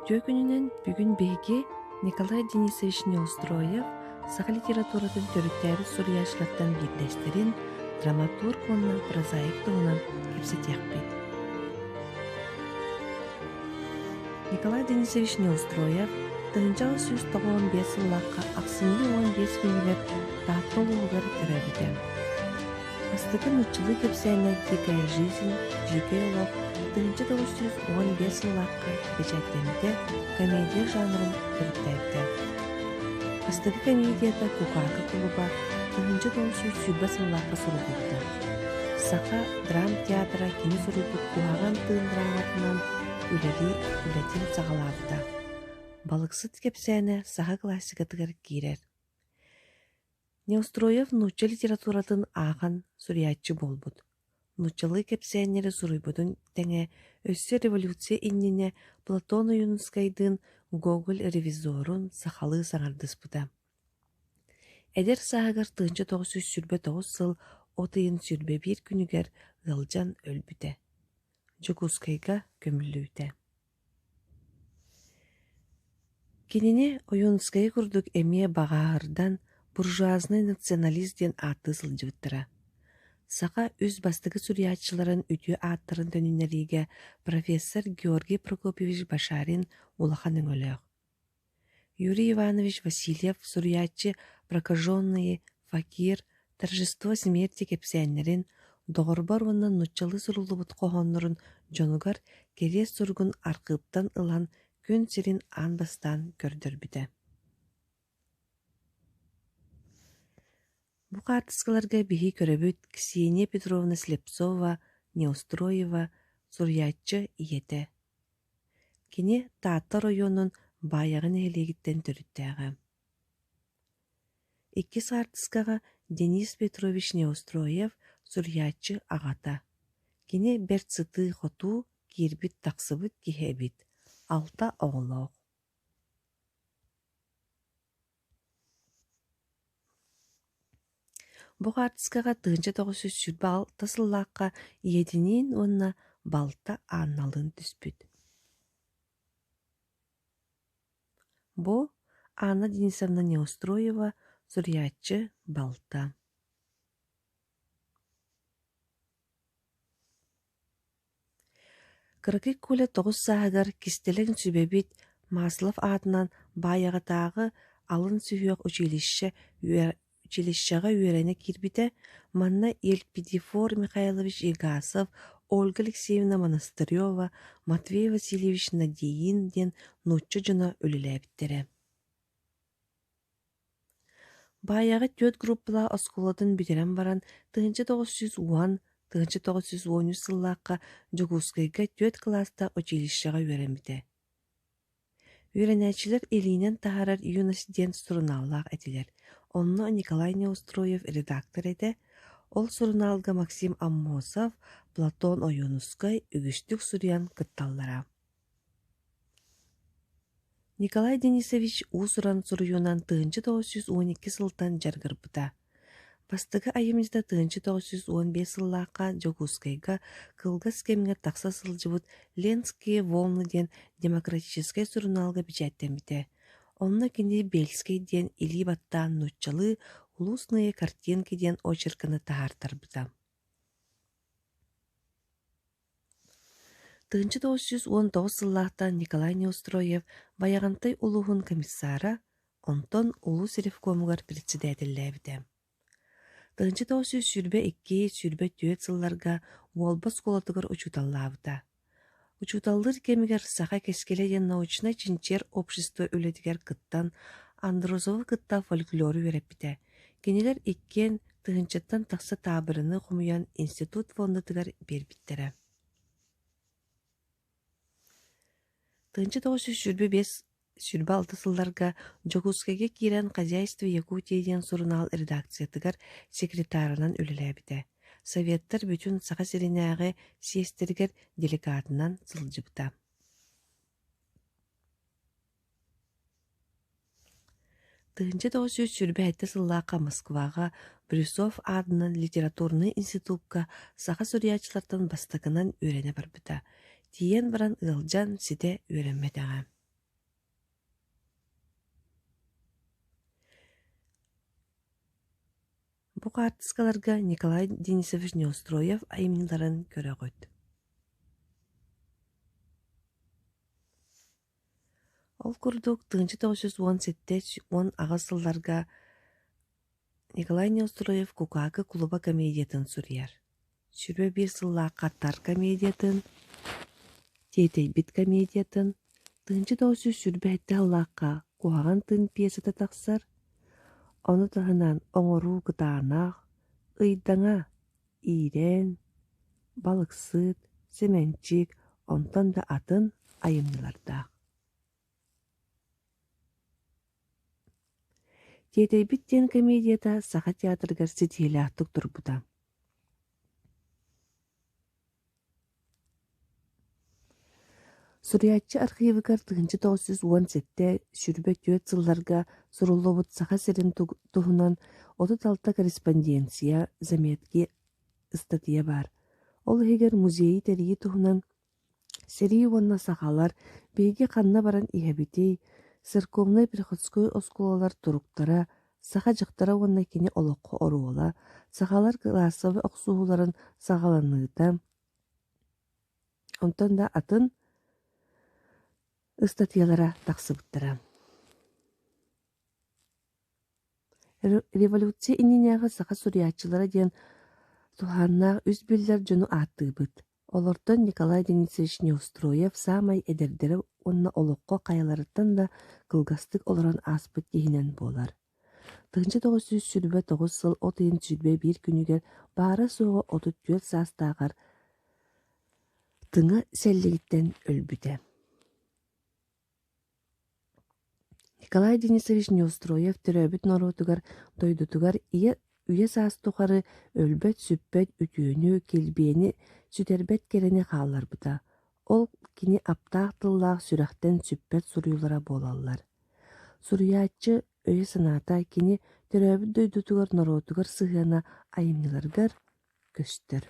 Үтүө күнүнэн бүгүн биһиги Николай Денисович Неустроев саха литературатын төрүттээбит суруйааччылартан биирдэстэрин, драматург уонна прозаик туһунан кэпсэтиэхпит. Николай Денисович Неустроев 1995 сыллаахха ахсынньы 15 күнүгэр Таатта улууһугар төрөөбүтэ. Бастакы нууччалыы кэпсээнэ «Дикая жизнь», «Дьиикэй олох» 1915 сыллаахха бэчээттэммитэ, комедия жанрын төрүттээбитэ. Бастакы комедията «Кукаакы кулуба» 1920 сыллаахха суруллубута. Саха драм-театра кини суруйбут «Куһаҕан тыын» драматынан үлэлии үлэтин саҕалаабыта. Балыксыт кэпсээнэ саха классикатыгар киирэр. Неустроев нуучча литературатын ааҕан суруйааччы буолбут. Нууччалыы кэпсээннэри суруйбутун тэҥэ өссө революция иннинэ Платон Ойуунускайдыын Гоголь ревизорун сахалыы саҥардыспыта. Эдэр сааһыгар 1929 сыл от ыйын 21 күнүгэр ыалдьан өлбүтэ. Дьокуускайга көмүллүбүтэ. Кинини Ойуунускайы курдук эмиэ баҕаһырдан буржуазнай националист диэн ааттыы сылдьыбыттара. Саха үс бастакы суруйааччыларын үтүө ааттарын төнүннэриигэ профессор Георгий Прокопьевич Башарин улахан өҥөлөөх. Юрий Иванович Васильев суруйааччы «Прокаженные», «Факир», «Торжество смерти» кэпсээннэрин, «Доҕорбор» уонна нууччалыы суруллубут хоһооннорун дьонугар кэриэс суругун архыыптан ылан күн сирин аан бастаан көрдөрбүтэ. Бу хаартыскаларга биһи көрөбүт Ксения Петровна Слепцова, Неустроева, суруйааччы ийэтэ. Кини Таатта оройуонун Баайаҕа нэһилиэгиттэн төрүттээҕэ. Иккис хаартыскаҕа Денис Петрович Неустроев суруйааччы аҕата. Кини бэрт сытыы-хотуу, киирбит-тахсыбыт киһи эбит, алта оҕолоох. Бу хаартыскаҕа 1926 сыллаахха ийэтиниин уонна балта Анналыын түспүт. Бу Анна Денисовна Неустроева суруйааччы балта. Кыракый Коля тоҕус сааһыгар кистэлэҥ сүбэбит Маслов аатынан Баайаҕатааҕы алын сүһүөх училище училищеҕа үөрэнэ киирбитэ. Манна Елпидифор Михайлович Егасов, Ольга Алексеевна Монастырева, Матвей Васильевич Надеин диэн нуучча дьоно үлэлээбиттэрэ. Баайаҕа түөрт группалаах оскуолатын бүтэрэн баран 1910 1913 сыллаахха Дьокуускайга түөрт кылаастаах училищеҕа үөрэммитэ. Үөрэнээччилэр илиинэн таһаарар «Юность» диэн сурунааллаах этилэр, онно Николай Неустроев редактор этэ, ол сурунаалга Максим Аммосов, Платон Ойуунускай үгүстүк суруйан кытталлара. Николай Денисович уус-уран суруйуунан 1912 сылтан дьарыгырбыта. Бастакы айымньыта 1915 сыллаахха Дьокуускайга кылгас кэмҥэ тахса сылдьыбыт «Ленские волны» диэн демократическай сурунаалга бэчээттэммитэ. Онно кини Бельскэй диэн илии баттаан нууччалыы «Улусные картинки» диэн очерканы таһаартарбыта. 1919 сыллаахтан Николай Неустроев Байаҕантай улууһун комиссара, онтон улуус ревкомугар председателлээбитэ. 1922-24 сылларга Уолба оскуолатыгар учууталлаабыта. Учууталлыыр кэмигэр Саха кэскилэ диэн научнай-чинчийэр общество үлэтигэр кыттан, Андросовы кытта фольклору үөрэппитэ. Кинилэр иккиэн тыһыынчаттан тахса таабырыны хомуйан институт фондатыгар биэрбиттэрэ. 1925-26 сылларга Дьокуускайга киирэн «Хозяйство Якутии» диэн сурунаал редакциятыгар секретарынан үлэлээбитэ. Советтар бүтүн Саха сиринээҕи съезтэригэр делегатынан сылдьыбыта. 1927 сыллаахха Москваҕа Брюсов аатынан литературнай институкка саха суруйааччылартан бастакынан үөрэнэ барбыта, тиийэн баран ыалдьан ситэ үөрэммэтэҕэ. Бу хаартыскаларга Николай Денисович Неустроев айымньыларын көрөҕүт. Ол курдук, 1917-18 сылларга Николай Неустроев «Кукаакы кулуба» комедиятын суруйар. 21 сыллаахха «Тар» комедиятын, «Тиэтэйбит» комедиятын, 1927 сыллаахха «Куһаҕан тыын» пьесата тахсар. Ону таһынан «Оҥоруу кытаанах», «Ыйдаҥа», «Иирээн», «Балыксыт», «Сэмэнчик» онтон да атын айымньылардаах. «Тиэтэйбит» диэн комедията Саха театрыгар ситиһиилээхтик турбута. Суруйааччы архивыгар 1917 24 сылларга суруллубут Саха сирин туһунан 36 корреспонденция, заметки, ыстатыйа баар. Ол иһигэр музейы тэрийии туһунан Сэрии уонна сахалар биһиги ханна баран иһэбитий, церковнай-приходской оскуолалар туруктара, саха дьахтара уонна кини олоххо оруола, сахалар кылаассабай охсуһууларын саҕаланыыта, онтон да атын ыстатыйалара тахсыбыттара. Революция иннинээҕи саха суруйааччылара диэн туһааннаах үс биллэр дьону ааттыыбыт. Олортон Николай Денисович Неустроев саамай эдэрдэрэ уонна олоххо хайаларыттан да кылгастык олорон ааспыт киһинэн буолар. 1929 сыл от ыйын 21 күнүгэр баара-суоҕа 34 саастааҕар тыҥа сэллигиттэн өлбүтэ. Николай Денисович Неустроев төрөөбүт норуотугар, дойдутугар ийэ үйэ-саас тухары өлбөт-сүппэт үтүөнү, килбиэни, сүтэрбэт кэрэни хаалларбыта. Ол кини аптаах тыллаах сүрэхтэн сүппэт суруйуулара буолаллар. Суруйааччы өйө-санаата кини төрөөбүт дойдутугар, норуотугар сыһыана айымньыларыгар көстөр.